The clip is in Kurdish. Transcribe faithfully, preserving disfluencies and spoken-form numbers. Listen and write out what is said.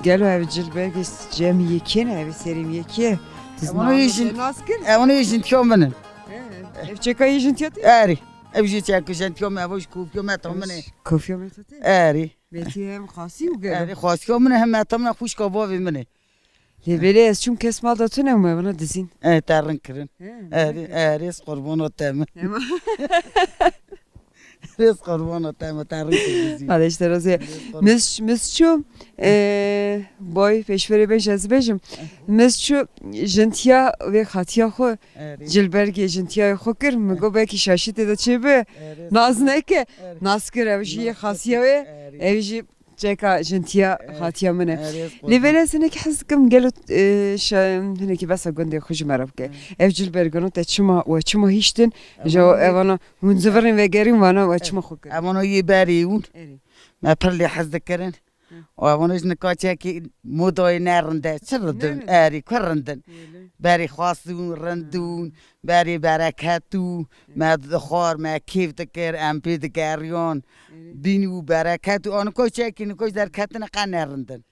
Gelo ev cilbergê cem yekê ne, ev serîm yekê. Diz Ewana yê jin- Ewana yê jintiya min in. Ev çeka yê jintiya te? Erê. Ev jî çek jintiya min, ev jî kofiya me tam min e. Kofiya me te? Erê. Betî hem xasî û gelo. Erê, xasiya min e, hem me tam min e, xwişka bavê min e. Lê belê ez çûm kes mal da tune û me vana dizîn. E, te rin kirin. Erê, erê, ez qurbana te min. Rêz qurbana te me te rêz dizî. Hadi işte razı. Mis mis ço e, boy peşverê beş ez bejim. Mis ço jintiya ve xatiya xo cilbergê jintiya xo kir. Mi go belki şaşî tê de çê be. Naz neke. Naz kir ev jî xasiya ve. Ev jî Çeka jintiya hatiya min e. Lê vele ez hinek hez dikim gelo e, şa- hinekî besa gundê xwe ji me re bike. Ev cilbergano te çima we çima hiştin? Ji evana hûn zivirên vegerîn vana we çima xwe kirin? Evana yê berê hûn. Erê. Me pir lê hez dikirin. Û evana ji nika çekî modayê ne rind e. Çi rind in? Erê, ku rind in? Berê xas dûn, rind dûn, berê bereket û me dixwar, me kêf dikir, em pê digeriyan. Bîn û bereket û anika çekî nika ji derketine qe ne rind in.